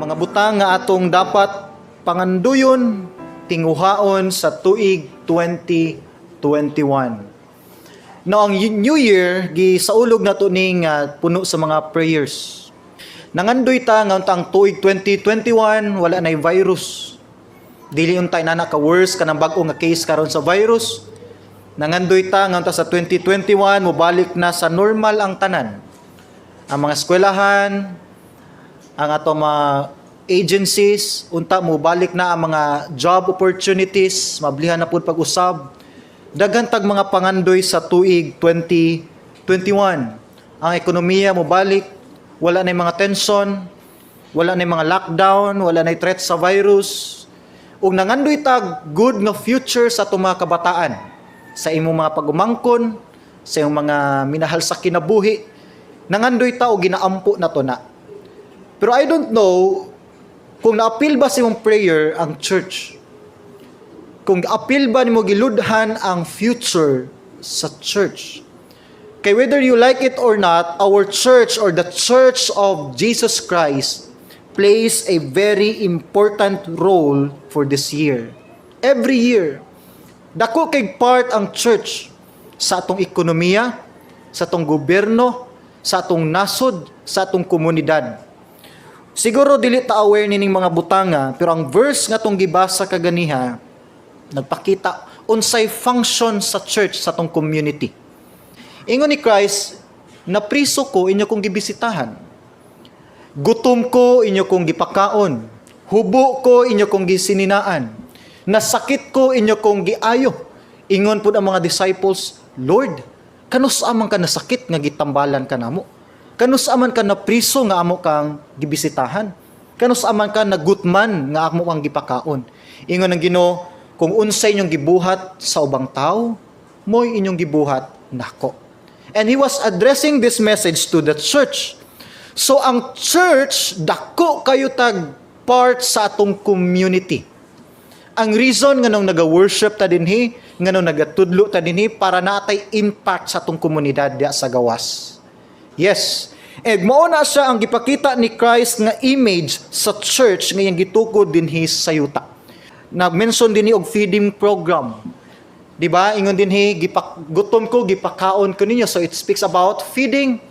Mga butang nga atong dapat panganduyon, tinguhaon sa tuig 2021. Now, ang New Year, gisaulog nato ning puno sa mga prayers. Nangandoy ta nga unta ang tuig 2021 wala nay virus. Dili untay nana ka worse kanang bag-o nga case karon sa virus. Nangandoy ta nga unta sa 2021 mobalik na sa normal ang tanan. Ang mga eskwelahan, ang ato mga agencies, unta mobalik na ang mga job opportunities, mablihan na pud pag-usab. Daghan tag mga pangandoy sa tuig 2021. Ang ekonomiya mobalik, wala na mga tension, wala na mga lockdown, wala na threat sa virus. Ug nangandoy tag good nga future sa atong mga kabataan, sa imong mga pag-umangkon, sa imong mga minahal sa kinabuhi. Nangandoy ta og ginaampo na to na. Pero I don't know kung naapil ba sa imong prayer ang church. Kung apil ba nimo giludhan ang future sa church. Kay whether you like it or not, our church or the Church of Jesus Christ plays a very important role for this year. Every year. Dako kay part ang church sa atong ekonomiya, sa atong gobyerno, sa atong nasod, sa atong komunidad. Siguro dili ta aware nining mga butanga, pero ang verse nga atong gibasa kaganiha nagpakita unsay function sa church sa atong community. Ingon ni Christ, "Napriso ko, inyo kong gibisitahan. Gutom ko, inyo kong gipakaon. Hubo ko, inyo kong gisininaan. Nasakit ko, inyo kong giayo." Ingon pud ang mga disciples, "Lord, kanus-a man ka nasakit nga gitambalan ka namo? Kanus-a man ka napriso nga amo kang gibisitahan? Kanus-a man ka nagutman nga amo kang gipakaon?" Ingon ang Ginoo, "Kung unsay inyong gibuhat sa ubang tao, mo'y inyong gibuhat nako." And he was addressing this message to the church. So ang church, dako kayo tag part sa atong community. Ang reason nga nung naga-worship ta dinhi, nga nung nagatudlo ta dinhi, para natay impact sa atong komunidad diya sa gawas. Yes. And mao na siya ang gipakita ni Christ nga image sa church nga iyang gitukod dinhi sa yuta. Nag-mention dinhi og feeding program. Di ba? Ingon dinhi, "Gutom ko, gipakaon ko ninyo." So it speaks about feeding.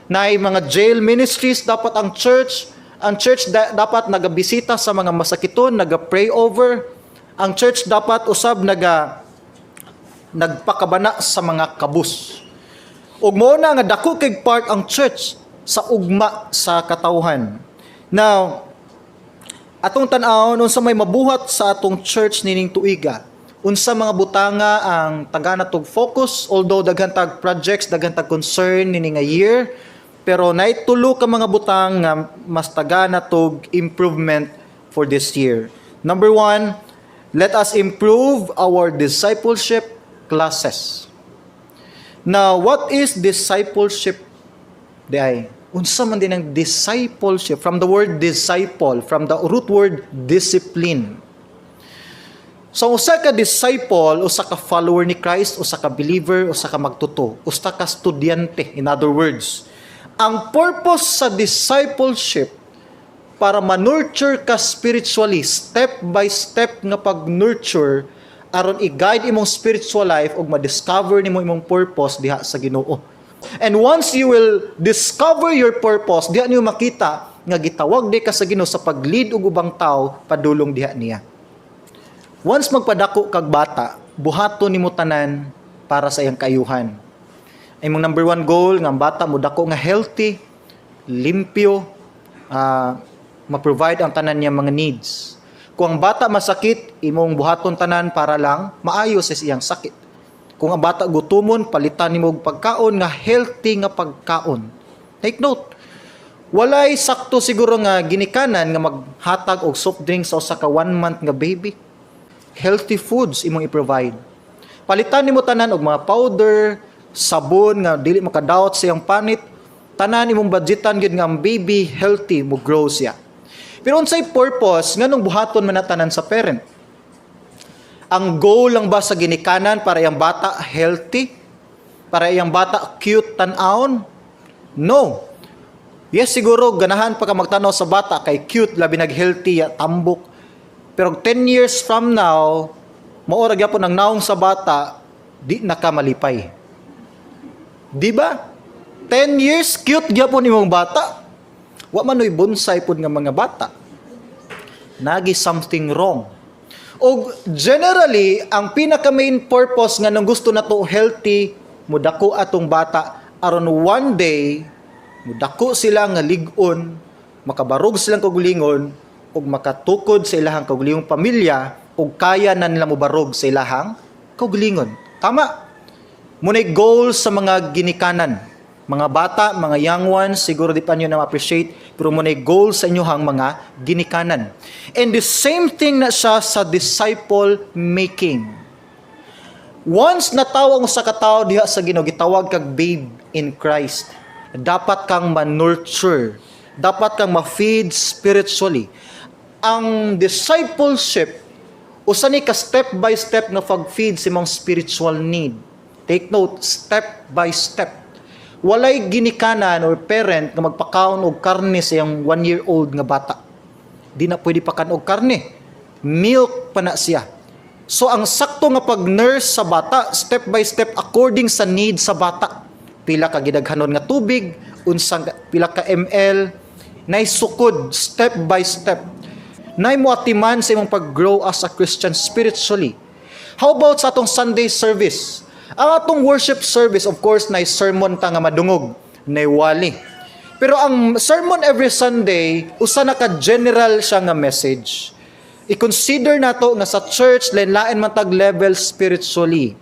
Na mga jail ministries dapat ang church. Ang church dapat nagabisita sa mga masakiton, naga-pray over. Ang church dapat usab nagpakabana sa mga kabus. Ug mao na nga dako kay part ang church sa ugma sa katawhan. Now, atong tan-awon unsa may mabuhat sa atong church nining tuiga. Unsa mga butanga ang tagana tog focus? Although daghan tag projects, daghan tag concern nini nga year, pero naay tulo ka mga butang nga mas tagana tog improvement for this year. Number one, let us improve our discipleship classes. Now, what is discipleship? Diay, unsa man din ang discipleship? From the word "disciple", from the root word "discipline". So, usa ka disciple, usa ka follower ni Christ, usa ka believer, usa ka magtuto, usa ka estudyante, in other words. Ang purpose sa discipleship, para ma-nurture ka spiritually, step by step nga pag-nurture aron i-guide imong spiritual life ug ma-discover nimo imong purpose diha sa Ginoo. And once you will discover your purpose, diha niyo makita nga gitawag di ka sa Ginoo sa pag-lead og ubang tao padulong diha niya. Once magpadako kag bata, buhaton nimo tanan para sa iyang kaayuhan. Imong number one goal nga ang bata mo dako nga healthy, limpyo, ma-provide ang tanan niya mga needs. Kung ang bata masakit, imong buhaton tanan para lang maayo sa iyang sakit. Kung ang bata gutumon, palitan nimo og pagkaon nga healthy nga pagkaon. Take note, walay sakto siguro nga ginikanan nga maghatag og soft drink sa usa ka 1 month nga baby. Healthy foods imong i-provide. Palitan nimo tanan og mga powder, sabon nga dili makadawat sa iyang panit. Tanan imong budgetan gyud nga ang baby healthy mo grow siya. Pero unsay purpose nganong buhaton man na tanan sa parent? Ang goal lang ba sa ginikanan para iyang bata healthy? Para iyang bata cute tan-awon? No. Yes, siguro ganahan pa ka magtanaw sa bata kay cute, labi nag healthy ya, tambok. Pero 10 years from now, mao ra gyapon ang naong sa bata, di na ka malipay. Di ba? 10 years, cute gyapon imong bata. Wa man noy bonsai pud nga mga bata. Nagi something wrong. Og generally, ang pinaka main purpose nga nung gusto nato healthy, mudako atong bata aron one day mudako sila nga lig-on, makabarog silang kaugalingon ug makatukod sa ilahang kaugalingong pamilya ug kaya na nila mobarog sa ilahang kaugalingon. Tama? Muna'y goal sa mga ginikanan. Mga bata, mga young ones, siguro di pa nyo na ma-appreciate, pero muna'y goal sa inyohang mga ginikanan. And the same thing na siya sa disciple making. Once natawag mo sa katao diha sa Ginoo, gitawag kag babe in Christ. Dapat kang ma-nurture. Dapat kang ma-feed spiritually. Ang discipleship, usa ni ka step by step nga pag-feed sa imong spiritual need. Take note, step by step. Walay ginikanan or parent nga magpakaon og karne sa iyang 1-year-old nga bata. Di na pwede pakan og karne. Milk pa na siya. So ang sakto nga pag-nurse sa bata, step by step according sa need sa bata. Pila ka gidaghanon nga tubig, unsang pila ka ml, nay sukod step by step. Nay mo atiman sa imong pag-grow as a Christian spiritually. How about sa atong Sunday service? Ang atong worship service, of course, nay sermon ta nga madungog, nay wali. Pero ang sermon every Sunday, usa na ka general siya nga message. I-consider nato nga sa church, lain-lain man tag level spiritually.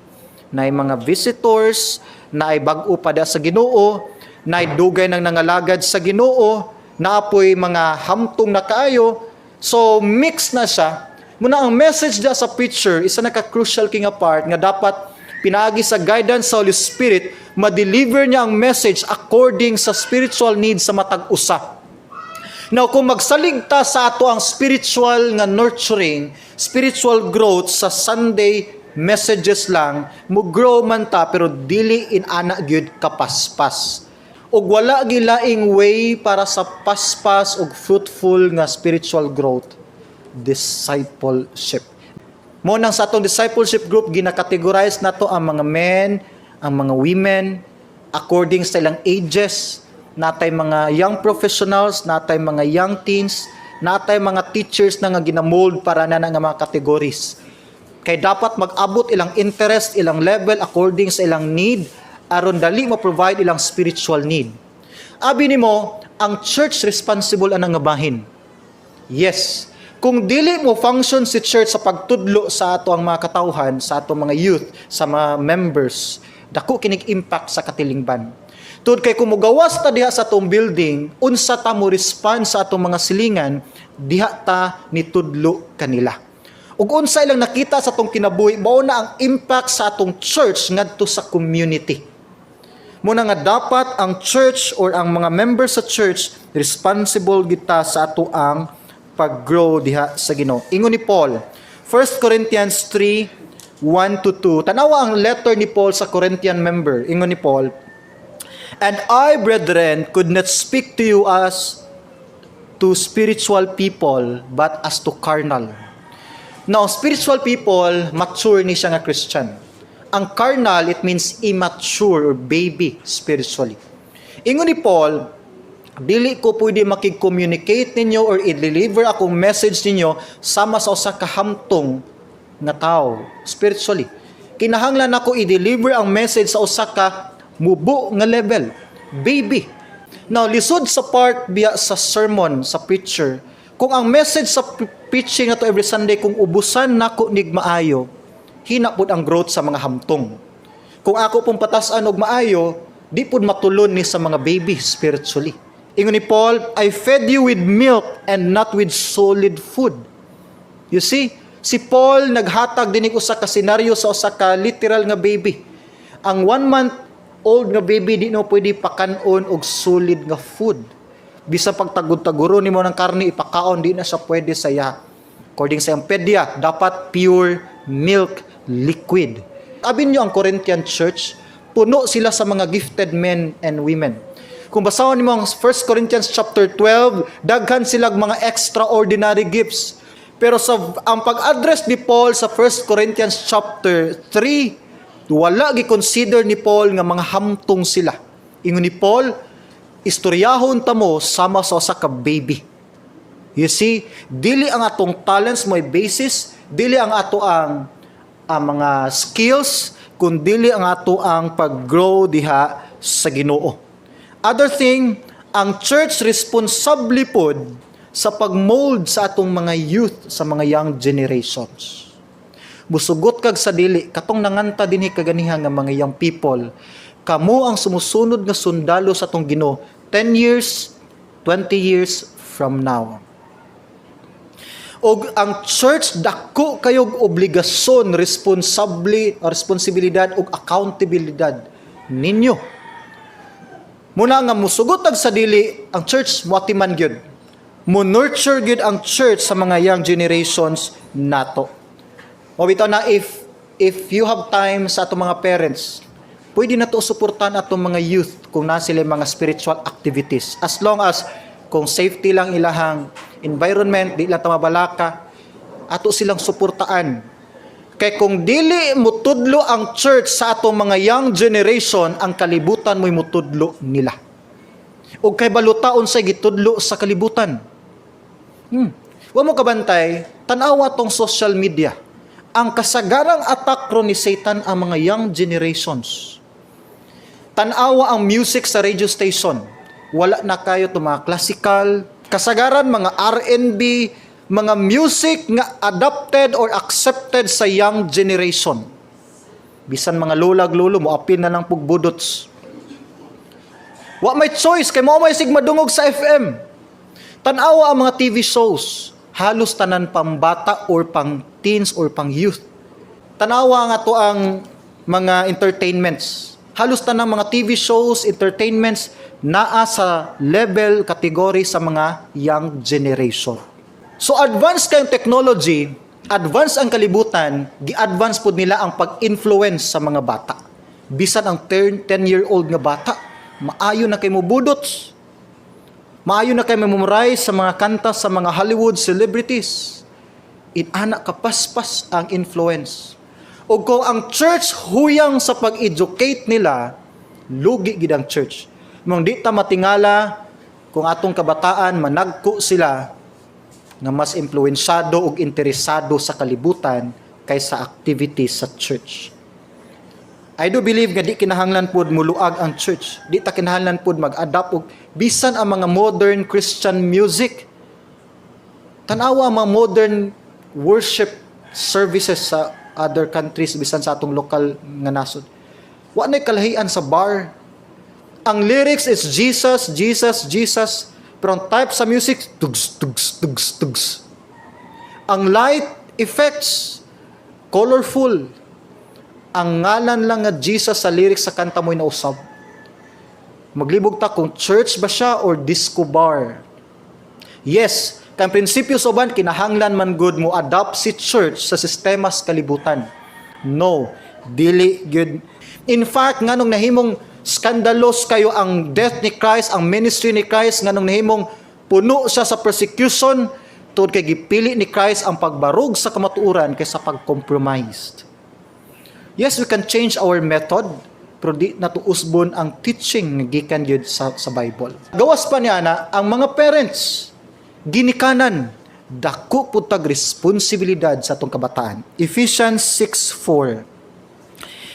Nay mga visitors, naay bag-o pa da sa Ginoo, naay dugay nang nangalagad sa Ginoo, naapoy mga hamtong na kaayo. So mix na siya. Muna ang message da sa preacher, isa na ka crucial king part nga dapat pinaagi sa guidance sa Holy Spirit, ma-deliver niya ang message according sa spiritual needs sa matag usa. Now, kung magsalig ta sa ato ang spiritual nga nurturing, spiritual growth sa Sunday messages lang, mo grow man ta pero dili in ana gyud kapaspas. Ug wala gilaing way para sa paspas ug fruitful nga spiritual growth, discipleship. Mo nang sa atong discipleship group, gina-categorize nato ang mga men, ang mga women according sa ilang ages. Natay mga young professionals, natay mga young teens, natay mga teachers na nga ginamold para na nga mga categories. Kay dapat mag-abot ilang interest, ilang level according sa ilang need aron dali mo provide ilang spiritual need. Abi nimo, ang church responsible anang nga bahin. Yes. Kung dili mo function si church sa pagtudlo sa ato ang mga katawhan, sa ato mga youth, sa mga members, dako kinig impact sa katilingban. Tud kay kung mugawas ta diha sa atong building, unsa ta mo respond sa atong mga silingan, diha ta nitudlo kanila. Ug unsa ilang nakita sa atong kinabuhi, mao na ang impact sa atong church ngadto sa community. Muna nga dapat ang church or ang mga members sa church responsible kita sa ato ang pag-grow diha sa Ginoo. Ingon ni Paul, 1 Corinthians 3, 1 to 2. Tanawa ang letter ni Paul sa Corinthian member. Ingon ni Paul, "And I, brethren, could not speak to you as to spiritual people, but as to carnal." Now, spiritual people, mature ni siya nga Christian. Ang carnal, it means immature or baby spiritually. Ingon ni Paul, dili ko pwede makig-communicate ninyo or i-deliver akong message ninyo sama sa usa ka hamtong nga tao spiritually. Kinahanglan ako i-deliver ang message sa usa ka mubo nga level, baby. Now, lisod sa part biya sa sermon, sa preacher, kung ang message sa preaching na to every Sunday, kung ubusan nako nig maayo, hina pud ang growth sa mga hamtong. Kung ako pong patas-an og maayo, di pud matulon ni sa mga baby spiritually. Ingon ni Paul, "I fed you with milk and not with solid food." You see, si Paul naghatag din usa ka senaryo sa usa ka literal nga baby. Ang 1 month old nga baby, di no pwede pakanon og solid nga food. Bisan pagtagod-taguro nimo ng karne ipakaon, di na siya pwede sa iya. According sa iyang pedia, dapat pure milk liquid. Abi niyo ang Corinthian church, puno sila sa mga gifted men and women. Kung basahon nimo ang 1 Corinthians chapter 12, daghan silag mga extraordinary gifts. Pero sa ang pag-address ni Paul sa 1 Corinthians chapter 3, wala gi-consider ni Paul nga mga hamtong sila. Ingon ni Paul, "Istoryahon ta mo sama sa usa ka baby." You see, dili ang atong talents mo'y basis, dili ang ato ang mga skills, kundili ang ato ang pag-grow diha sa Ginoo. Other thing, ang church responsable pod sa pag-mold sa atong mga youth, sa mga young generations. Musugot kag sa dili, katong nanganta dinhi kaganiha nga mga young people, kamo ang sumusunod nga sundalo sa atong Ginoo 10 years, 20 years from now. Og ang church dako kayog obligasyon, responsable, responsibilidad ug accountabilidad ninyo. Muna nga musugot ag sa dili, ang church moatiman gyud. Mo nurture gyud ang church sa mga young generations nato. Mo bitaw na if you have time sa atong mga parents, pwede na to suportahan atong mga youth kung na sila mga spiritual activities. As long as kung safety lang ilahang environment, di lang ta mabalaka, ato silang suportaan. Kay kung dili mutudlo ang church sa atong mga young generation, ang kalibutan mo'y mutudlo nila. O kay balutaon sa gitudlo sa kalibutan. Wa mo kabantay, tan-awa tong social media. Ang kasagarang attack ron ni Satan ang mga young generations. Tan-awa ang music sa radio station. Wala na kayo to mga classical, kasagaran mga R&B, mga music nga adapted or accepted sa young generation. Bisan mga lolag lolo mo apil na lang pugbudots. Wa may choice kay mao may sig madungog sa FM. Tan-awa ang mga TV shows, halos tanan pambata or pang teens or pang youth. Tanawa nga to ang mga entertainments. Halos tanang mga TV shows, entertainments naa sa level category sa mga young generation. So advance kayong technology, advance ang kalibutan, gi-advance pod nila ang pag-influence sa mga bata. Bisan ang 10-year-old nga bata, maayo na kay mo budots. Maayo na kay memorize sa mga kanta sa mga Hollywood celebrities. Inana kapaspas ang influence. O kung ang church huyang sa pag-educate nila, lugi gid ang church. Mong di ta matingala kung atong kabataan managko sila nga mas impluensyado ug interesado sa kalibutan kaysa activities sa church. I do believe nga di kinahanglan pod muluag ang church. Di ta kinahanglan pod mag-adapt og bisan ang mga modern Christian music. Tan-awa ang mga modern worship services sa other countries, bisan sa atong lokal nga nasod. Wa nay kalahian sa bar. Ang lyrics is Jesus, Jesus, Jesus. Pero ang type sa music, tugs, tugs, tugs, tugs. Ang light effects, colorful. Ang ngalan lang nga Jesus sa lyrics sa kanta mo'y nausab. Maglibog ta kung church ba siya or disco bar. Yes, kang prinsipyo sa uban, kinahanglan man gud mo adapt si church sa sistema sa kalibutan. No, dili gyud. In fact, nganong nahimong scandalous kayo ang death ni Christ, ang ministry ni Christ, nganong nahimong puno siya sa persecution, tungod kay gipili ni Christ ang pagbarog sa kamatuoran kaysa pag-compromised. Yes, we can change our method, pero di nato usbon ang teaching nga gikan gyud sa Bible. Gawas pa niya na ang mga parents, ginikanan, dako pud tag responsibilidad sa atong kabataan. Ephesians 6:4.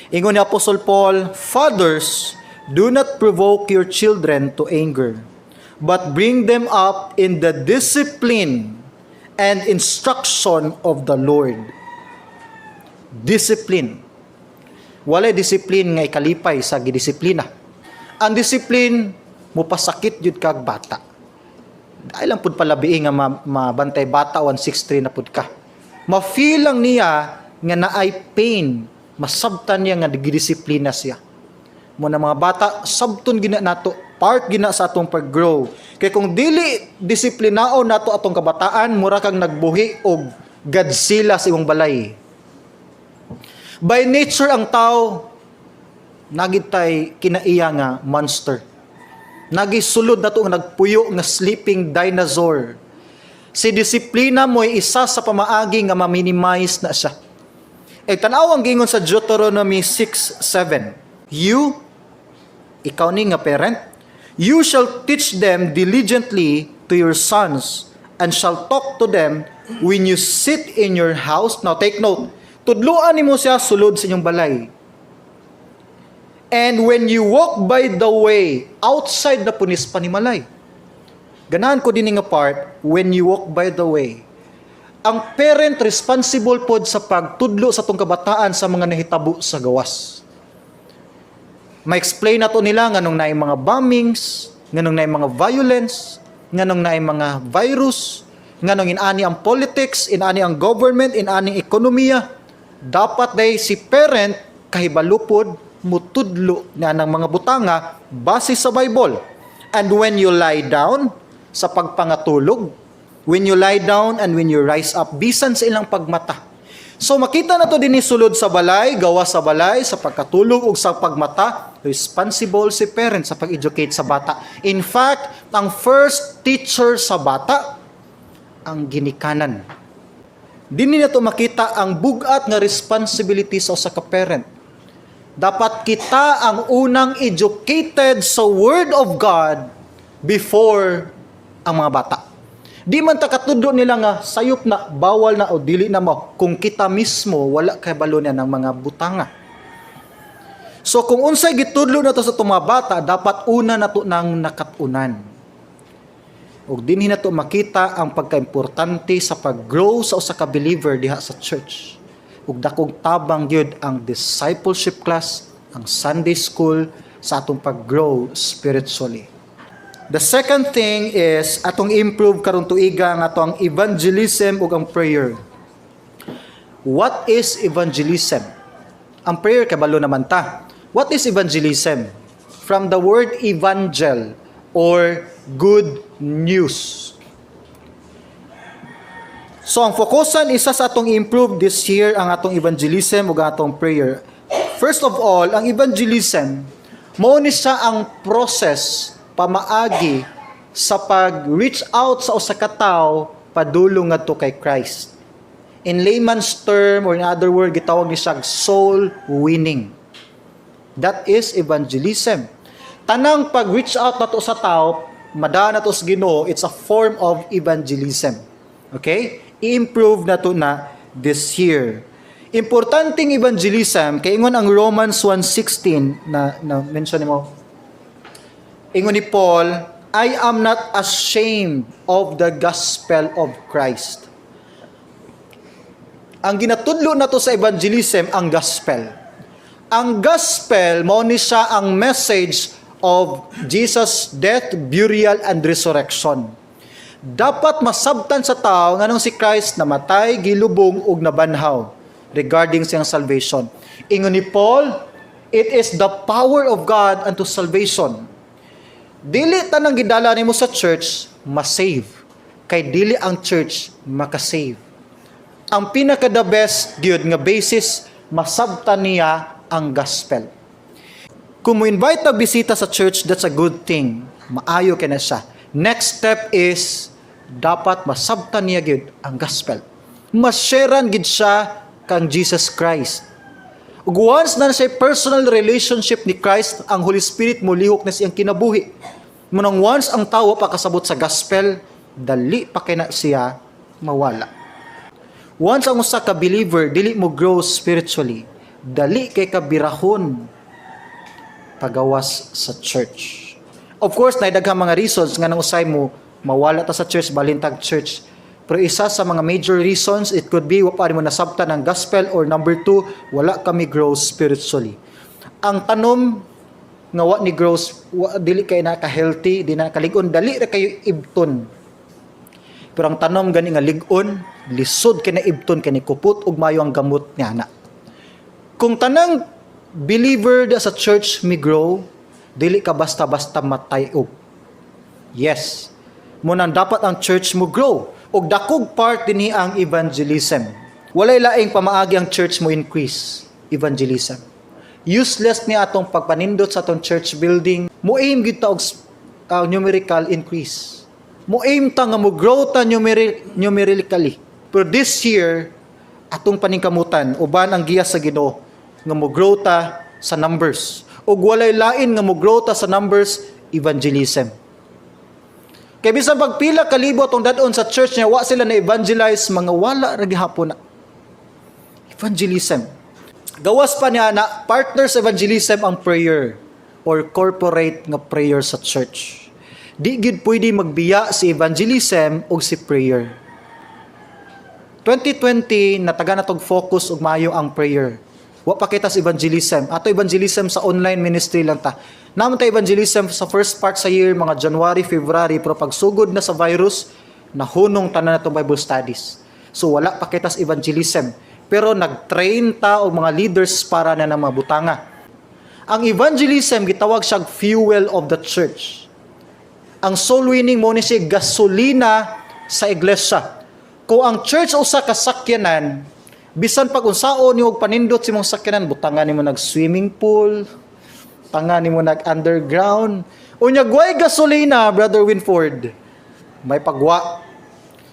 Ingon ni Apostle Paul, "Fathers, do not provoke your children to anger, but bring them up in the discipline and instruction of the Lord." Discipline. Walay discipline nga ikalipay sa gidisiplina. Ang discipline mupasakit jud kag bata. Dahil lang pud palabi nga mabantay bata, 163 na pud ka. Ma-feel lang niya nga naay pain, masabtan niya nga gidisiplina siya. Mo na mga bata, sabton gina nato, part gina sa atong pag-grow. Kay kung dili disiplinaon nato atong kabataan, mura kang nagbuhi og Godzilla sa imong balay. By nature ang tao nagitay kinaiya nga monster. Nagisulod na to ang nagpuyo nga sleeping dinosaur. Si disiplina mo'y isa sa pamaagi nga ma-minimize na siya. E tanaw ang gingon sa Deuteronomy 6:7. "You, ikaw ni nga parent, you shall teach them diligently to your sons and shall talk to them when you sit in your house." Now take note. Tudluan nimo siya sulod sa inyong balay. "And when you walk by the way," outside na punis panimalay. Ganahan ko din nga part, "when you walk by the way." Ang parent, responsible pod sa pagtudlo sa atong kabataan sa mga nahitabo sa gawas. Ma-explain nato nila nganong naay mga bombings, nganong naay mga violence, nganong naay mga virus, nganong inani ang politics, inani ang government, inani ang ekonomiya. Dapat day si parent kahibalo pod mutudlo na ng mga butanga base sa Bible. "And when you lie down," sa pagpangatulog, "when you lie down and when you rise up," bisan sa ilang pagmata. So makita na to din sulod sa balay, gawa sa balay, sa pagkatulog ug sa pagmata, responsible si parent sa pag-educate sa bata. In fact, ang first teacher sa bata ang ginikanan. Dinhi na to makita ang bugat nga responsibility sa usa ka parent. Dapat kita ang unang educated sa Word of God before ang mga bata. Di man ta katudlo nila nga sayop na, bawal na o dili na mo kung kita mismo wala kabalo niya ng mga butanga. So kung unsay gitudlo nato sa atong mga bata, dapat una nato nang nakatunan. Ug dinhi nato makita ang pagkaimportante sa pag-grow sa usa ka believer diha sa church. Ug dakong tabang gyud ang discipleship class, ang Sunday school sa atong pag-grow spiritually. The second thing is atong improve karong tuiga nga atong evangelism ug ang prayer. What is evangelism? Ang prayer, kabalo naman ta. What is evangelism? From the word "evangel" or good news. So ang fokusan isa sa atong improve this year ang atong evangelism ug ang atong prayer. First of all, ang evangelism mao ni siya ang process, pamaagi sa pag-reach out sa usa ka tawo padulong ngadto kay Christ. In layman's term or in other word, gitawag ni siya soul winning. That is evangelism. Tanang pag-reach out nato sa tao, madaan nato sa Ginoo, it's a form of evangelism. Okay? I-improve nato na this year. Importanteng evangelism, kay ingon ang Romans 1:16 na mention nimo. Ingon ni Paul, "I am not ashamed of the gospel of Christ." Ang ginatudlo nato sa evangelism, ang gospel. Ang gospel, mao ni siya ang message of Jesus' death, burial, and resurrection. Dapat masabtan sa tao nganong si Christ namatay, gilubong, ug nabanhaw regarding siyang salvation. Ingon ni Paul, "It is the power of God unto salvation." Dili tanang gidala nimo sa church ma-save. Kay dili ang church makasave. Ang pinaka the best gyud nga basis, masabtan niya ang gospel. Kung mo invite na bisita sa church, that's a good thing. Maayo kay na siya. Next step is dapat masabtan niya gyud ang gospel. Ma-sharean gid siya kang Jesus Christ. Ug once na siya personal relationship ni Christ, ang Holy Spirit molihok na siyang kinabuhi. Munang once ang tawo pa kasabot sa gospel, dali pa kay na siya mawala. Once ang usa ka believer dili mo grow spiritually, dali kay kabirahon pagawas sa church. Of course, naay daghang mga reasons nga nang usay mo mawala ta sa church, balintag church. Pero isa sa mga major reasons, it could be wa pa mo nasabtan ng gospel or number two, wala kami grow spiritually. Ang tanom nga wa ni grow, wa, dili kay na ka-healthy, di na kalig-on, dali ra kayo ibton. Pero ang tanom gani nga lig-on, lisod kay na ibton kay ni kupot ug mayo ang gamot niya na. Kung tanang believer da sa church mi grow, dili ka basta-basta matay-og. Yes. Munang dapat ang church mo grow. Ug dakog part dinhi ang evangelism. Walay laing pamaagi ang church mo increase evangelism. Useless ni atong pagpanindot sa atong church building. Mo aim gyud ta og numerical increase. Mo aim ta nga mo grow ta numerically. Pero this year, atong paningkamutan uban ang giya sa Ginoo nga mo grow ta sa numbers. Ug walay lain nga mo grow ta sa numbers, evangelism. Kay bisan pagpila kalibo atong dad-on sa church niya, wa sila na evangelize, mga wala ra gihapon na. Evangelism. Gawas pa niya na partner sa evangelism ang prayer or corporate nga prayer sa church. Di gid pwede magbiya si evangelism o si prayer. 2020, nataga na tog focus ug maayo ang prayer. Wa pa kita sa evangelism. Ato evangelism sa online ministry lang ta. Naman ta evangelism sa first part sa year, mga January, February, pero pagsugod na sa virus, nahunong tanan na tong Bible studies. So wala pa kita sa evangelism. Pero nag-train ta og mga leaders para na mga butanga. Ang evangelism gitawag siyang fuel of the church. Ang soul winning mo ni siya gasolina sa iglesia. Kung ang church usa ka sakyanan, bisan pag unsaon nimo og panindot sa imong sakyanan, butangan nimo nag swimming pool, tangan nimo nag underground. Unya way gasolina, Brother Winford, may pagwa.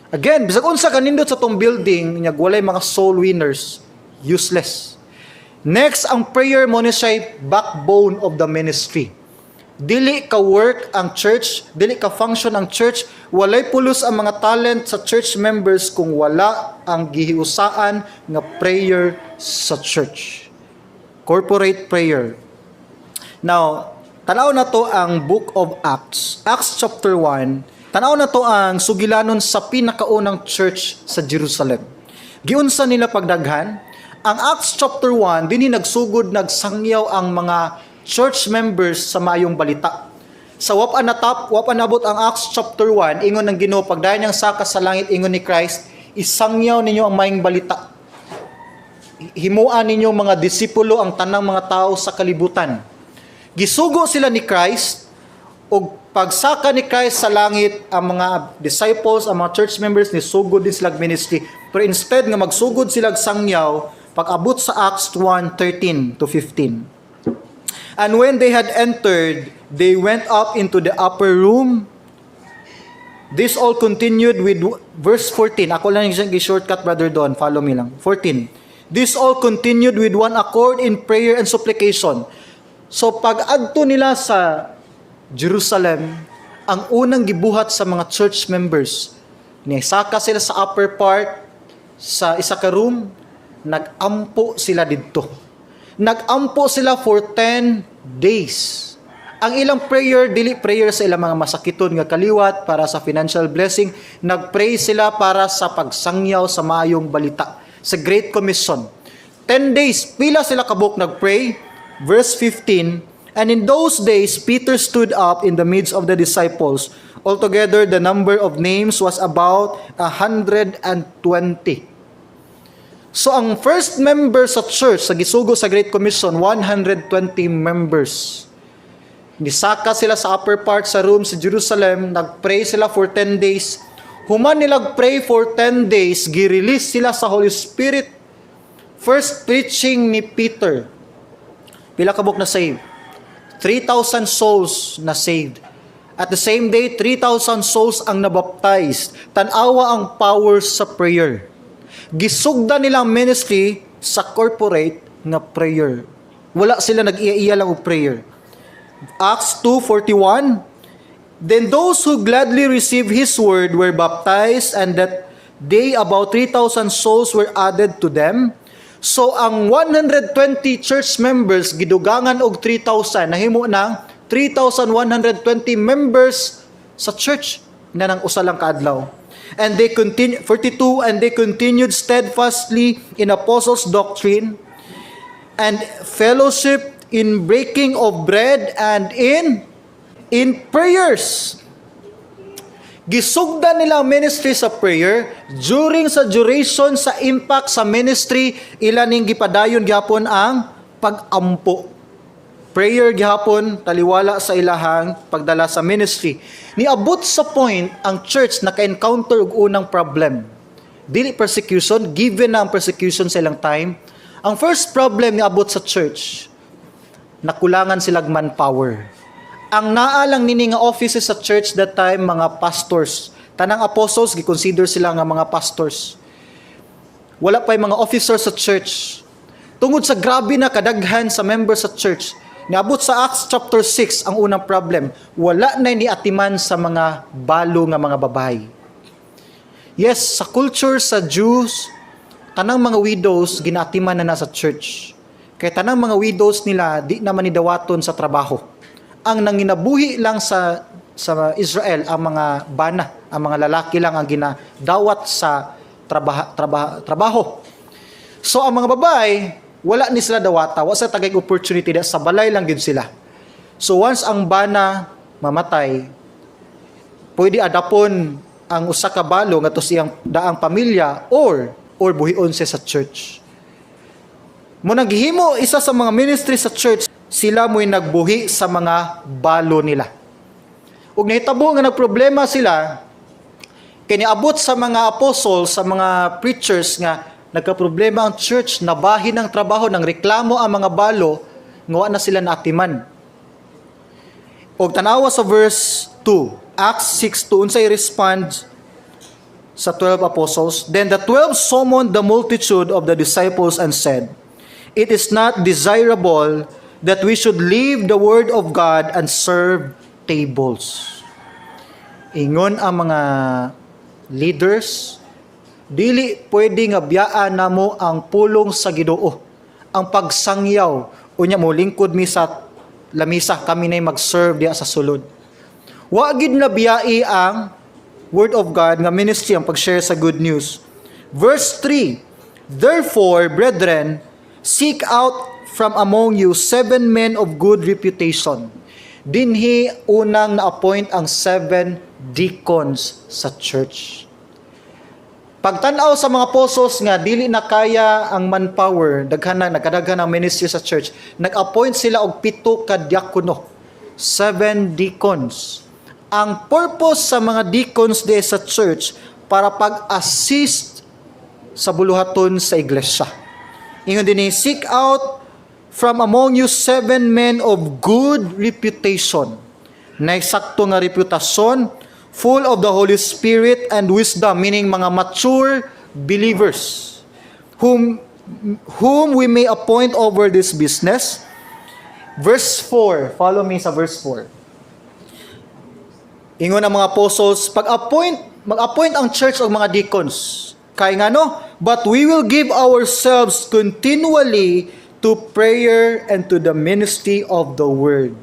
Again, bisag unsa kanindot sa tong building, unya walay mga soul winners, useless. Next, ang prayer mo ni siya backbone of the ministry. Dili ka work ang church, dili ka function ang church, walay pulos ang mga talent sa church members kung wala ang gihiusaan nga prayer sa church. Corporate prayer. Now, tanaw na to ang Book of Acts. Acts chapter 1. Tanaw na to ang sugilanon sa pinakaunang church sa Jerusalem. Giunsa nila pagdaghan? Ang Acts chapter 1, dinhi nagsugod nagsangyaw ang mga church members sa maayong balita. Sa wapa natap, wapa nabot ang Acts chapter 1, ingon ng Ginoo, pagdayon niyang saka sa langit, ingon ni Christ, "Isangyaw ninyo ang maayong balita. Himuan ninyo mga disipulo ang tanang mga tao sa kalibutan." Gisugo sila ni Christ ug pagsaka ni Christ sa langit, ang mga disciples, ang mga church members ni sugod din sila ministry. Pero instead nga magsugod sila sangyaw, pag-abot sa Acts 1:13 to 15. And when they had entered, they went up into the upper room. This all continued with verse 14. Ako lang yung shortcut, Brother Don. Follow me lang. 14. This all continued with one accord in prayer and supplication. So pag adto nila sa Jerusalem, ang unang gibuhat sa mga church members, nisaka sila sa upper part sa isa ka room, nagampo sila didto. Nagampo sila for 10 days. Ang ilang prayer, dili prayer sa ilang mga masakiton nga kaliwat para sa financial blessing, nagpray sila para sa pagsangyaw sa maayong balita, sa Great Commission. 10 days, pila sila kabuk nagpray? Verse 15, "And in those days, Peter stood up in the midst of the disciples. Altogether, the number of names was about 120." So ang first member sa church sa gisugo sa Great Commission, 120 members. Nisaka sila sa upper part sa room sa Jerusalem, nagpray sila for 10 days. Human nila pray for 10 days, gi-release sila sa Holy Spirit. First preaching ni Peter. Pila kabuk na save? 3,000 souls na saved. At the same day, 3,000 souls ang nabaptized. Tanawa ang power sa prayer. Gisugda nilang ministry sa corporate nga prayer. Wala sila nag-iya-iya lang og prayer. Acts 2:41. Then those who gladly received his word were baptized, and that day about 3,000 souls were added to them. So ang 120 church members gidugangan og 3,000, nahimo ng 3,120 members sa church na nang usa lang kaadlaw. And they continue 42, and they continued steadfastly in apostles' doctrine and fellowship, in breaking of bread and in prayers. Gisugdan nila ang ministry sa prayer during sa duration sa impact sa ministry, ila ning gipadayon gyapon ang pag-ampo. Prayer gihapon taliwala sa ilahang pagdala sa ministry. Niabot sa point ang church naka-encounter og unang problem. Dili persecution, given na ang persecution sa ilang time. Ang first problem niabot sa church, nakulangan silag manpower. Ang naa lang nini nga offices sa church that time, mga pastors. Tanang apostles gi-consider sila nga mga pastors. Wala pa mga officers sa church. Tungod sa grabe na kadaghan sa members sa church, niabot sa Acts chapter 6 ang unang problem, wala na ni atiman sa mga balo nga mga babae. Yes, sa culture sa Jews, tanang mga widows ginatiman na na sa church. Kay tanang mga widows nila di naman ni dawaton sa trabaho. Ang nanginabuhi lang sa Israel ang mga bana, ang mga lalaki lang ang ginadawat sa trabaho. So ang mga babae, wala ni sila dawata, wa sa tagay opportunity da, sa balay lang gid sila. So once ang bana mamatay, pwede adapon ang usa ka balo ngadto sa iyang daang pamilya or buhion siya sa church. Mo naghimo isa sa mga ministry sa church, sila mo'y nagbuhi sa mga balo nila. Ug nahitabo nga nagproblema sila, kay niabot sa mga apostles, sa mga preachers nga nagkaproblema ang church, nabahin ang trabaho, nang reklamo ang mga balo, nga wa na sila naatiman. Og tanawa sa verse 2, Acts 6:2, unsay respond sa 12 apostles? "Then the 12 summoned the multitude of the disciples and said, 'It is not desirable that we should leave the word of God and serve tables.'" Ingon ang mga leaders, dili pwede nga biyaan namo ang pulong sa Ginoo, ang pagsangyaw, unya mo lingkod mi sa lamisa, kami nay mag-serve diya sa sulod. Wa gid na biyai ang word of God nga ministry, ang pag-share sa good news. Verse 3, "Therefore, brethren, seek out from among you seven men of good reputation." Dinhi unang na-appoint ang seven deacons sa church. Pagtan-aw sa mga apostles nga dili na kaya ang manpower, daghan na nagkadaghan ang ministry sa church, nag-appoint sila og pito ka diakono, seven deacons. Ang purpose sa mga deacons di sa church para pag-assist sa buluhaton sa iglesia. Ingon din, "Seek out from among you seven men of good reputation." Na sakto nga reputasyon, full of the Holy Spirit and wisdom, meaning mga mature believers, whom we may appoint over this business. Verse 4, follow me sa verse 4. Ingon ang mga apostles, pag-appoint, mag-appoint ang church og mga deacons. Kay ngano? "But we will give ourselves continually to prayer and to the ministry of the word."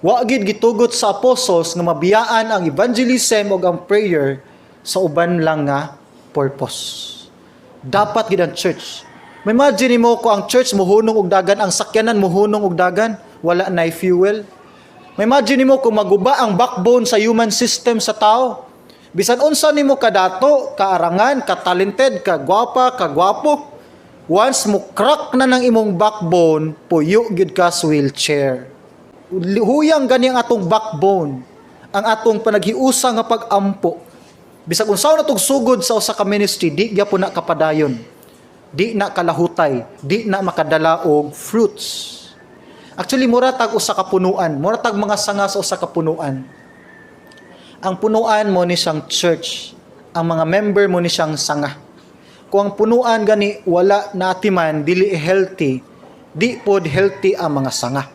Wa gid gitugot sa apostles nga mabiyaan ang evangelism ug ang prayer sa uban lang nga purpose. Dapat gid ang church. May imagine mo kung ang church muhunong og dagan, ang sakyanan muhunong og dagan, wala na fuel. May imagine mo kung maguba ang backbone sa human system sa tao. Bisan unsa nimo kadato, kaarangan, ka-talented, ka-gwapa, ka-gwapo. Once mo crack na ng imong backbone, puyo gyud ka sa wheelchair. Huyang gani ang atong backbone, ang atong panaghiusa nga pag-ampo. Bisag unsa na tog sugod sa usa ka ministry, di gyapon na kapadayon. Di na kalahutay, di na makadala og fruits. Actually, mura tag usa ka punuan, mura tag mga sanga sa usa ka punuan. Ang punuan mo ni siyang church, ang mga member mo ni siyang sanga. Kung ang punuan gani wala naatiman, dili healthy, di pod healthy ang mga sanga.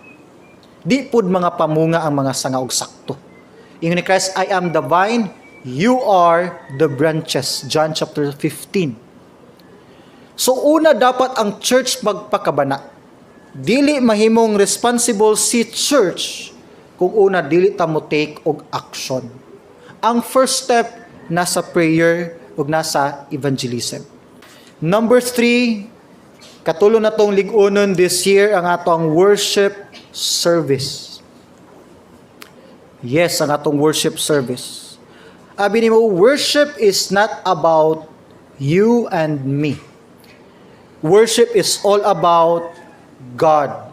Di pod mga pamunga ang mga sanga og sakto. Ingon ni Christ, "I am the vine, you are the branches." John chapter 15. So una, dapat ang church magpakabana. Dili mahimong responsible si church kung una dili ta mo take og action. Ang first step nasa prayer ug nasa evangelism. Number three, katulo na tong lig-unon this year ang atong worship service. Yes, ang atong worship service. Abi nimo, worship is not about you and me. Worship is all about God.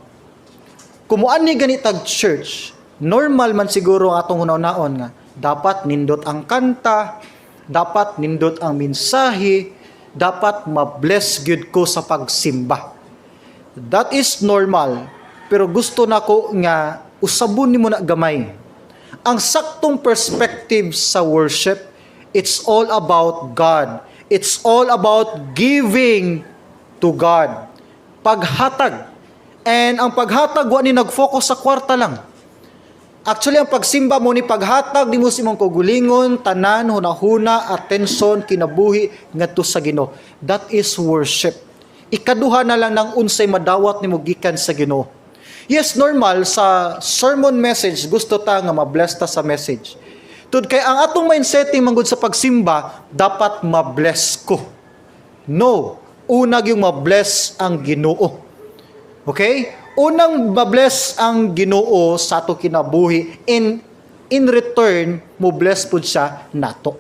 Kung muani gani tag church, normal man siguro ang atong hunahunaon nga dapat nindot ang kanta, dapat nindot ang mensahe, dapat ma-bless gyud ko sa pagsimba. That is normal. Pero gusto nako nga Usabon nimo na gamay. Ang saktong perspective sa worship, it's all about God. It's all about giving to God. Paghatag. And ang paghatag, wa ni nag-focus sa kwarta lang. Actually, ang pagsimba mao ni paghatag nimo sa imong kaugalingon, tanan, hunahuna, atensyon, kinabuhi ngadto sa Ginoo. That is worship. Ikaduha na lang ng unsay madawat nimo gikan sa Ginoo. Yes, normal sa sermon message, gusto ta nga ma-bless ta sa message. Tud kay ang atong mindsetting manggod sa pagsimba, dapat ma-bless ko. No, una gyung ma-bless ang Ginoo. Okay? Unang ma-bless ang Ginoo sa ato kinabuhi, in return mo bless pud siya nato.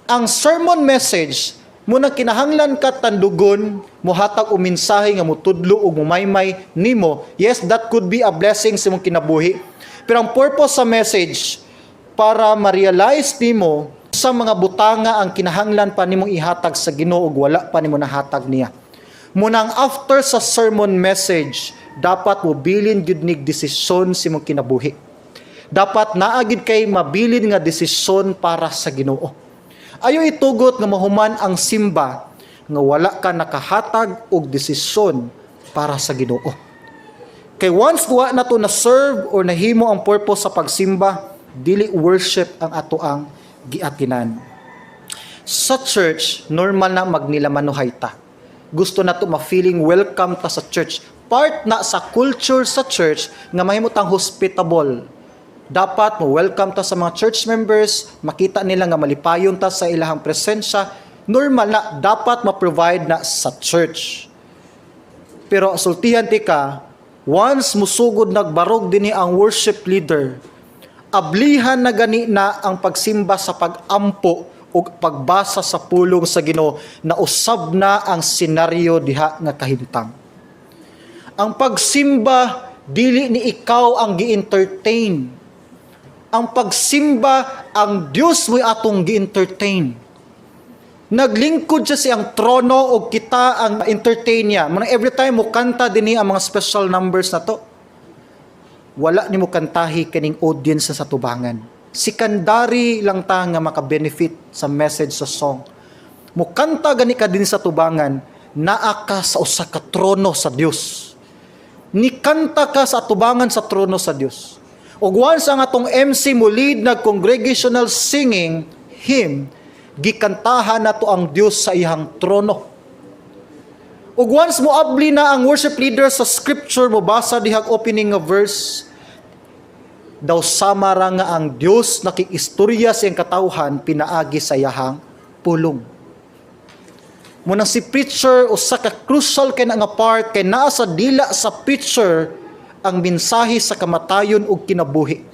Ang sermon message mao na kinahanglan ka tandugon, mohatag og mensahe nga motudlo ug mumaymay nimo. Yes, that could be a blessing sa imong kinabuhi. Pero ang purpose sa message, para ma-realize nimo sa mga butanga ang kinahanglan pa nimong ihatag sa Ginoo ug wala pa nimo nahatag niya. Munang after sa sermon message, dapat mo bilin gyud nig desisyon sa imong kinabuhi. Dapat naa gyud kay mabilin nga desisyon para sa Ginoo. Ayo itugot nga mahuman ang simba nga wala ka nakahatag og desisyon para sa Ginoo. Kay once wa na to na serve or nahimo ang purpose sa pagsimba, dili worship ang ato ang giatinan. Sa church, normal na magnilamanohay ta. Gusto na to ma-feeling welcome ta sa church. Part na sa culture sa church nga mahimo tang hospitable. Dapat mo welcome ta sa mga church members, makita nila nga malipayon ta sa ilahang presensya. Normal na dapat ma-provide na sa church. Pero sultihan ti ka, once musugod nagbarog dinhi ang worship leader, ablihan na gani na ang pagsimba sa pag-ampo ug pagbasa sa pulong sa Ginoo, na usab na ang senaryo diha nga kahimtang. Ang pagsimba, dili ni ikaw ang gi-entertain. Ang pagsimba, ang Dios mo'y atong gi-entertain. Naglingkod siya sa iyang trono og kita ang entertain niya. Mga every time mo kanta dinhi ang mga special numbers na to, wala nimo kantahi kaning audience sa tubangan. Secondary lang ta nga maka-benefit sa message sa song. Mukanta gani ka din sa tubangan, naa ka sa usa ka trono sa Dios. Nikanta ka sa atubangan sa trono sa Dios. Ug once ang atong MC mo lead nag congregational singing hymn, gikantahan nato ang Dios sa iyang trono. Ug once mo abli na ang worship leader sa scripture, mo basa dihag opening nga verse, daw sama ra nga ang Dios nakikistorya sa iyang katawhan pinaagi sa iyahang pulong. Munang si preacher, usa ka crucial kay na nga part, kay naa sa dila sa preacher ang mensahe sa kamatayon ug kinabuhi.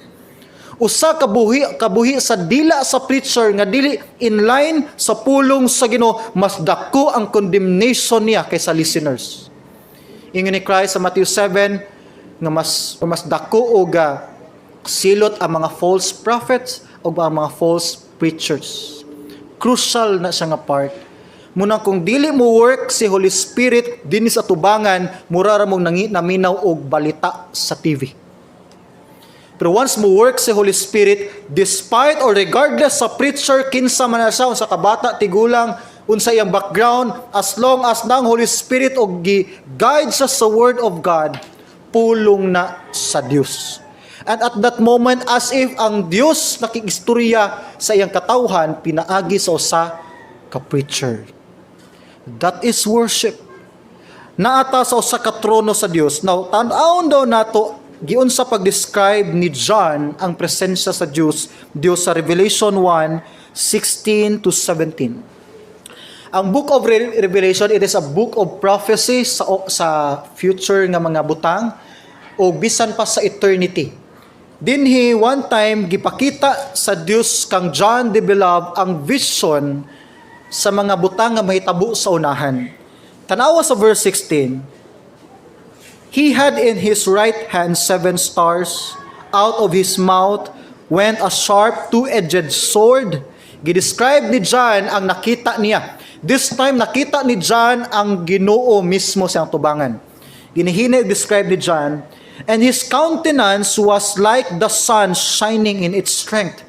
Usa ka buhi kabuhi sa dila sa preacher nga dili in line sa pulong sa Ginoo, mas dako ang condemnation niya kaysa listeners. Ingon ni Christ sa Matthew 7 nga mas mas dako og silot ang mga false prophets o ang mga false preachers. Crucial na siya nga part. Muna kung dili mo work si Holy Spirit dinhi sa tubangan, mura ra mong naminaw og balita sa TV. Pero once mo work si Holy Spirit, despite or regardless sa preacher, kinsa man na siya, unsa ka bata, tigulang, unsa iyang background, as long as nang Holy Spirit og gi-guide siya sa Word of God, pulong na sa Dios. And at that moment, as if ang Dios nakikistorya sa iyang katawhan, pinaagi sa usa ka preacher. That is worship. Naa ta sa usa ka trono sa Dios. Now, tan-awon daw nato giunsa pag-describe ni John ang presensya sa Dios sa Revelation 1, 16 to 17. Ang Book of Revelation, it is a book of prophecy sa future nga mga butang o bisan pa sa eternity. Dinhi one time gipakita sa Dios kang John the Beloved ang vision sa mga butang nga mahitabo sa unahan. Tanawa sa verse 16. "He had in his right hand seven stars. Out of his mouth went a sharp two-edged sword." Gidescribe ni John ang nakita niya. This time nakita ni John ang Ginoo mismo sa tubangan. Ginihinay describe ni John, And his countenance was like the sun shining in its strength.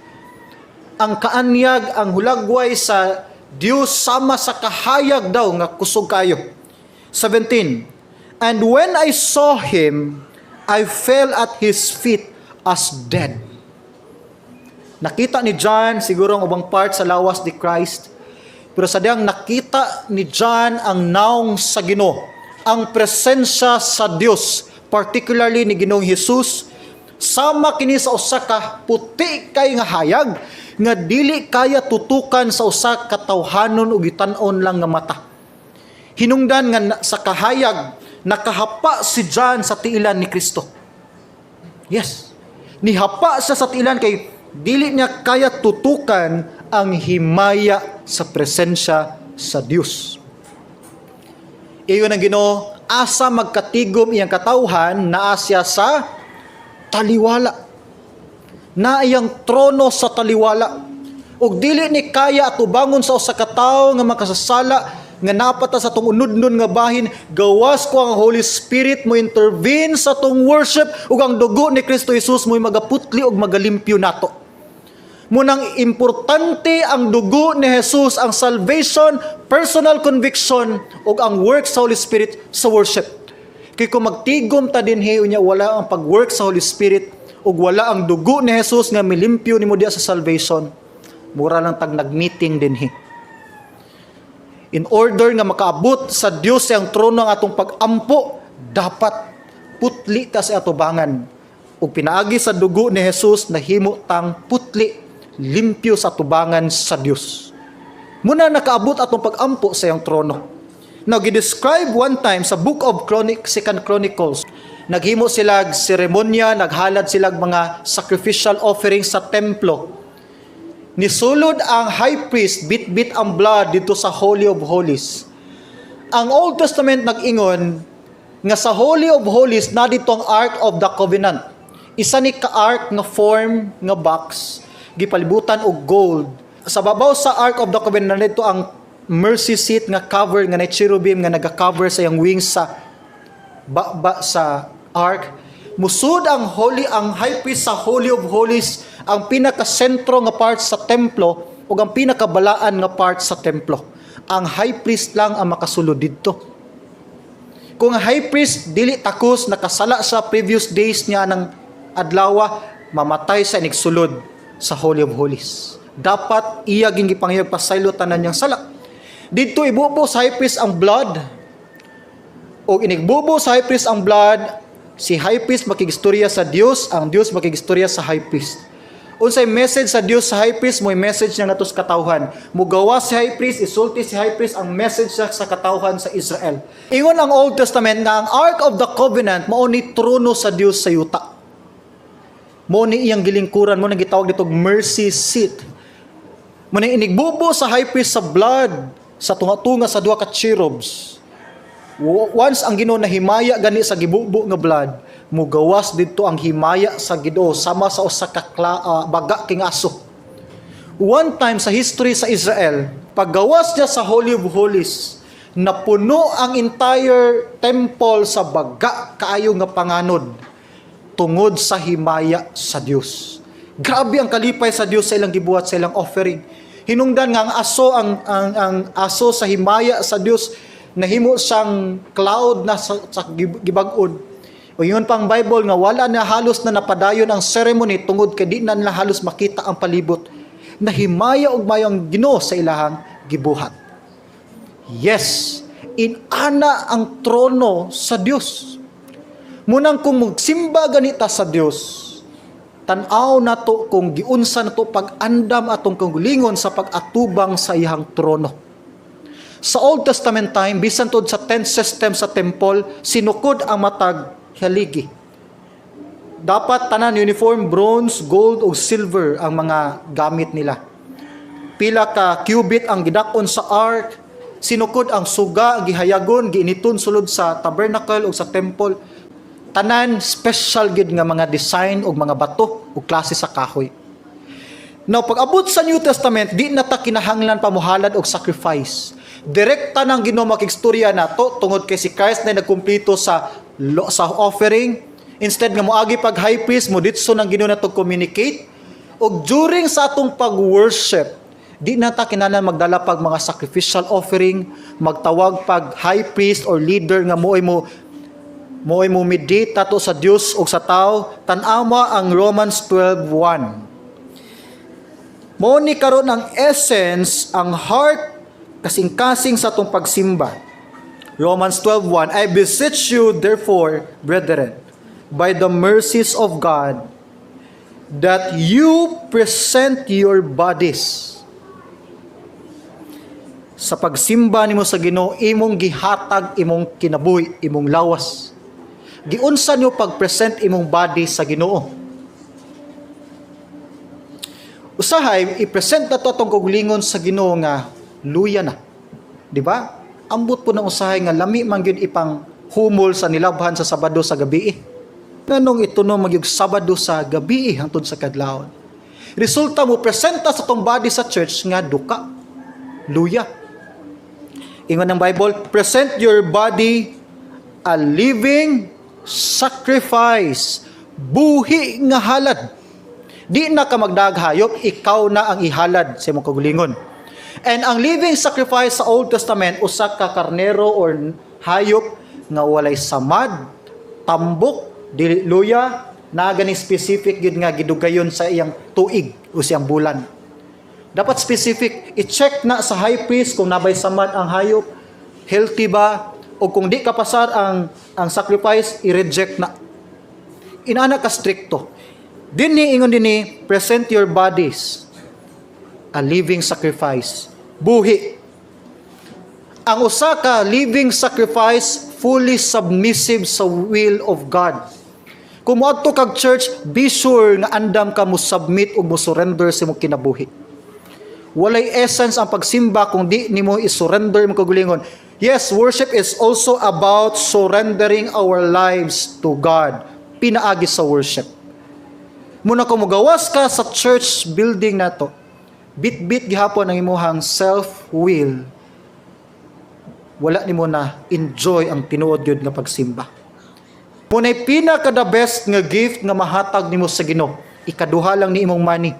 Ang kaanyag, ang hulagway sa Dios sama sa kahayag daw nga kusog kayo. 17. And when I saw him, I fell at his feet as dead. Nakita ni John siguro ang ubang part sa lawas ni Christ. Pero sa diyang nakita ni John ang naong sa Ginoo, ang presensya sa Dios, particularly ni Ginoong Jesus, sama kini sa usa ka puti kay nga hayag nga dili kaya tutukan sa usa ka tawhanon ug gitan-on lang nga mata. Hinungdan nga sa kahayag nakahapa si John sa tiilan ni Kristo. Yes. Nihapa siya sa tiilan kay dili niya kaya tutukan ang himaya sa presensya sa Dios. Ingon ang Ginoo, asa magkatigom iyang katawhan, naa siya sa taliwala. Na iyang trono sa taliwala. Ug dili ni kaya atubangon sa usa ka tawo nga makasasala nga napata sa atong unudnon nga bahin, gawas ko ang Holy Spirit mo intervene sa atong worship ug ang dugo ni Kristo Jesus mo magaputli ug magalimpyo nato. Munang importante ang dugo ni Jesus, ang salvation, personal conviction ug ang work sa Holy Spirit sa worship. Kay kung magtigom ta dinhi unya wala ang pag-work sa Holy Spirit ug wala ang dugo ni Jesus nga milimpyo nimo diya sa salvation, mura lang tag nag-meeting dinhi. In order nga makaabot sa Dios ang trono ang atong pag-ampo, dapat putli ta sa atubangan. Ug pinaagi sa dugo ni Jesus nahimo tang putli, limpyo sa atubangan sa Dios. Muna nakaabot atong pag-ampo sa iyang trono. Now, gi-describe one time sa Book of Second Chronicles, naghimo sila seremonya, naghalad sila mga sacrificial offerings sa templo. Nisulod ang high priest, bit-bit ang blood dito sa Holy of Holies. Ang Old Testament nag-ingon nga sa Holy of Holies na dito ang Ark of the Covenant. Isa ni ka ark nga form nga box gipalibutan og gold. Sa babaw sa Ark of the Covenant dito ang mercy seat nga cover nga na cherubim nga naga-cover sa iyang wings sa ba sa ark. Musud ang high priest sa Holy of Holies, ang pinaka-sentro nga part sa templo ug ang pinakabalaan nga part sa templo. Ang high priest lang ang makasulod didto. Kung ang high priest dili takos, nakasala sa previous days niya ng adlaw, mamatay sa inigsulod sa Holy of Holies. Dapat iya ging gipangayog pasaylo tanan niyang sala. Didto ibubo sa high priest ang blood, o inigbubo sa high priest ang blood, si high priest makigistorya sa Dios, ang Dios makigistorya sa high priest. Unsay message sa Dios sa high priest, mo'y message niya nato sa katawhan. Mugawa si high priest, isulti si high priest ang message siya sa katawhan sa Israel. Ingon ang Old Testament nga ang Ark of the Covenant mao ni trono sa Dios sa yuta. Mo ni iyang gilingkuran, mo nang gitawag dito mercy seat. Mo ni inigbubo sa high priest sa blood sa tunga-tunga sa duha ka cherubs. Once ang Ginoo nahimaya gani sa gibubo nga blood, mugawas didto ang himaya sa Ginoo sama sa usa ka baga king aso. One time sa history sa Israel, paggawas niya sa Holy of Holies, napuno ang entire temple sa baga kaayo nga panganod tungod sa himaya sa Dios. Grabe ang kalipay sa Dios sa ilang gibuhat, sa ilang offering. Hinungdan nga ang aso ang aso sa himaya sa Dios nahimo siyang cloud na sa gibag-on. O yun pang Bible nga wala na halos na napadayon ang ceremony tungod kay di na nila halos makita ang palibot. Nahimaya og mayo ang Ginoo sa ilahang gibuhat. Yes, inana ang trono sa Dios. Munang kung magsimba ganita sa Dios, tan-aw nato kung giunsa nato pag-andam atong kaugalingon sa pag-atubang sa iyang trono. Sa Old Testament time, bisan tuod sa tent system sa temple, sinukod ang matag haligi. Dapat tanan uniform, bronze, gold o silver ang mga gamit nila. Pila ka cubit ang gidak-on sa ark, sinukod ang suga, gihayagon, giiniton sulod sa tabernacle o sa temple. Tanan special gid nga mga design og mga bato ug klase sa kahoy. Now, pag abot sa New Testament, di na ta kinahanglan pa mohalad og sacrifice. Direkta nang Ginoo makigstorya nato tungod kay si Christ na nagkumplito sa offering. Instead nga moagi pag high priest, mo ditso nang Ginoo nato communicate. Og during sa atong pag-worship, di na ta kinahanglan magdala pag mga sacrificial offering, magtawag pag high priest or leader nga mo'y mo mediate tato sa Dios ug sa tao. Tan-awa ang Romans 12:1. Mo ni karon ang essence, ang heart, kasing-kasing sa atong pagsimba. Romans 12:1, "I beseech you therefore, brethren, by the mercies of God, that you present your bodies." Sa pagsimba nimo sa Ginoo, imong gihatag imong kinabuhi, imong lawas. Giunsa niyo pag-present imong body sa Ginoo? Usahay i-present na to atong kaugalingon sa Ginoo nga luya na. Di ba? Ambot po ng usahay nga lami man gyud ipang humol sa nilabhan sa Sabado sa gabi. Nganong ito no magyug Sabado sa gabi hangtod sa kadlawon? Resulta, mo presenta sa atong body sa church nga duka. Luya. Ingon ng Bible, "Present your body a living sacrifice." Buhi nga halad. Di na ka magdaghayop, ikaw na ang ihalad sa imong kaugalingon. And ang living sacrifice sa Old Testament, usa ka karnero or hayop nga walay samad, tambok, dili luya, na gani specific gyud nga gidugayon sa iyang tuig o siyang bulan. Dapat specific, i-check na sa high priest kung nabay samad ang hayop, healthy ba, o kung di kapasar ang sacrifice, i-reject na. Inana ka stricto. Dinhi ingon dinhi, "Present your bodies a living sacrifice." Buhi. Ang usa ka living sacrifice, fully submissive sa will of God. Kung moadto kag church, be sure nga andam ka mo submit ug mo surrender sa imong kinabuhi. Walay essence ang pagsimba kung di nimo i-surrender imong kaugalingon. Yes, worship is also about surrendering our lives to God. Pinaagi sa worship. Muna kung mugawas ka sa church building nato, bit-bit gihapon ang imuhang self-will, wala nimo na enjoy ang tinuod gyud nga pagsimba. Muna'y pinaka the best nga gift nga mahatag nimo sa Ginoo. Ikaduha lang ni imong money.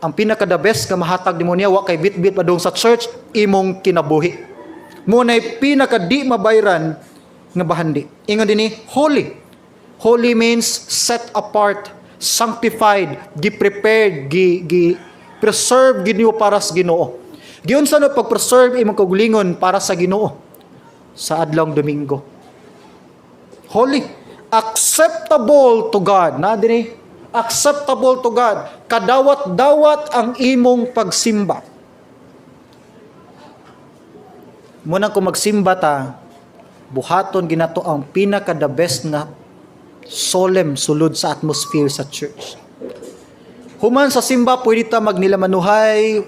Ang pinaka the best nga mahatag nimo niya, wa kay bit-bit padung sa church, imong kinabuhi. Muna'y pinaka di mabayran nga bahandi. Ingon dinhi, holy. Holy means set apart, sanctified, gi-prepared, gi preserve gid nimo para sa Ginoo. Giunsa no pag-preserve imong kaugalingon para sa Ginoo sa adlawng Domingo? Holy, acceptable to God. Na dinhi, acceptable to God. Kadawat-dawat ang imong pagsimba. Muna kung magsimba ta, buhaton ginato ang pinaka the best nga solemn sulod sa atmosphere sa church. Human sa simba, pwede ta magnilamanuhay,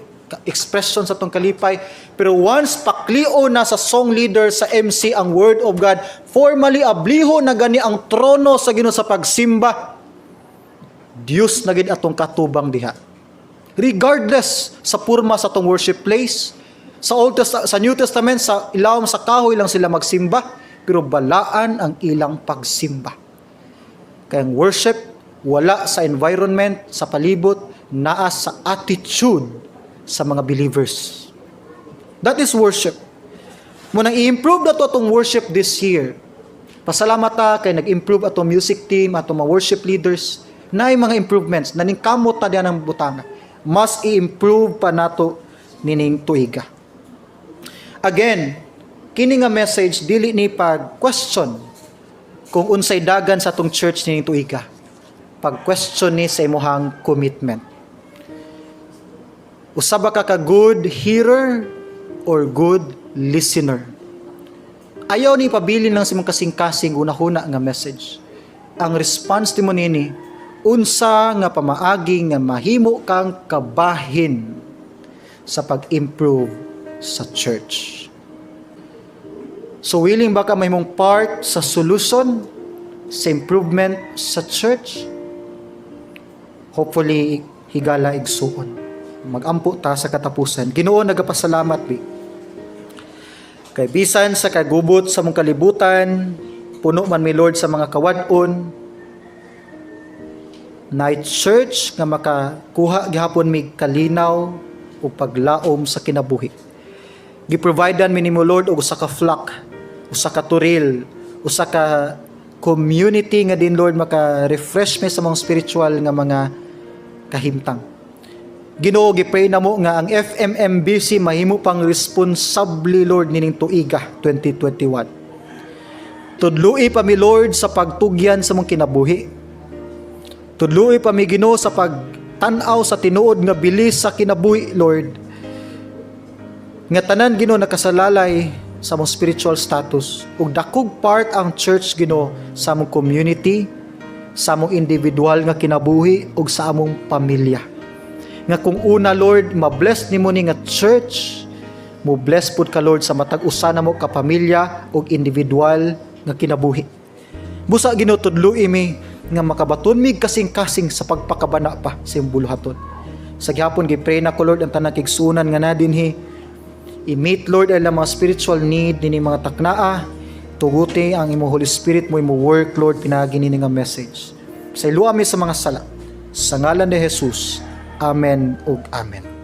expression sa tong kalipay. Pero once paklio na sa song leader, sa MC ang word of God, formally abliho na gani ang trono sa Ginoo sa pagsimba. Diyos na gid atong katubang diha. Regardless sa purma sa atong worship place, sa New Testament, sa ilawom sa kahoy lang sila magsimba, pero balaan ang ilang pagsimba. Kaya ang worship wala sa environment, sa palibot, naa sa attitude sa mga believers. That is worship. Munang i-improve na to atong worship this year. Pasalamat ta kay nag-improve atong music team, atong mga worship leaders, na mga improvements, naningkamot ta diyan ang butanga. Mas i-improve pa nato nining tuiga. Again, kini nga message dili ni pag question kung unsay dagan sa atong church nining tuiga. Pag question ni sa imuhang commitment. Usa ba ka good hearer or good listener? Ayaw ni pabilin lang sa imong kasing-kasing hunahuna nga message. Ang response nimo nini, unsa nga pamaagi nga mahimo kang kabahin sa pag-improve sa church? So willing ba ka mahimong part sa solution sa improvement sa church? Hopefully, higala, igsuon. Magampo ta sa katapusan. Ginoo, nagapasalamat bi. Kay bisan sa kagubot sa mong kalibutan, puno man mi, Lord, sa mga kawad-on, Night church nga makakuha gihapon mig kalinaw ug paglaom sa kinabuhi. Giprovidean mi nimo, Lord, og usa ka flock, usa ka toril, usa ka community nga din, Lord, maka-refresh mi sa mga spiritual nga mga kahimtang. Ginoo, gi-pray namo nga ang FMMBC mahimo pang responsable, Lord, nining tuiga 2021. Tudloi pa mi, Lord, sa pagtugyan sa among kinabuhi. Tudloi pa mi, Ginoo, sa pagtan-aw sa tinuod nga bilis sa kinabuhi, Lord. Nga tanan, Ginoo, nakasalalay sa among spiritual status ug dakog part ang church, Ginoo, sa among community, sa among individual nga kinabuhi ug sa among pamilya. Nga kung una, Lord, ma-bless nimo ni nga church, mo bless pud ka, Lord, sa matag usa namo ka pamilya ug individual nga kinabuhi. Busa, Ginoo, tudloi mi nga makabaton mig kasing-kasing sa pagpakabana pa sa imong buluhaton. Sa gihapon, gi-pray nako, Lord, ang tanang kigsunan nga na dinhi. I-meet, Lord, ang mga spiritual need nini mga taknaa. Tuguti ang imong Holy Spirit mo imo work, Lord, pinaagi nini nga message. Pasayloa mi sa mga sala. Sa ngalan ni Jesus. Amen ug amen.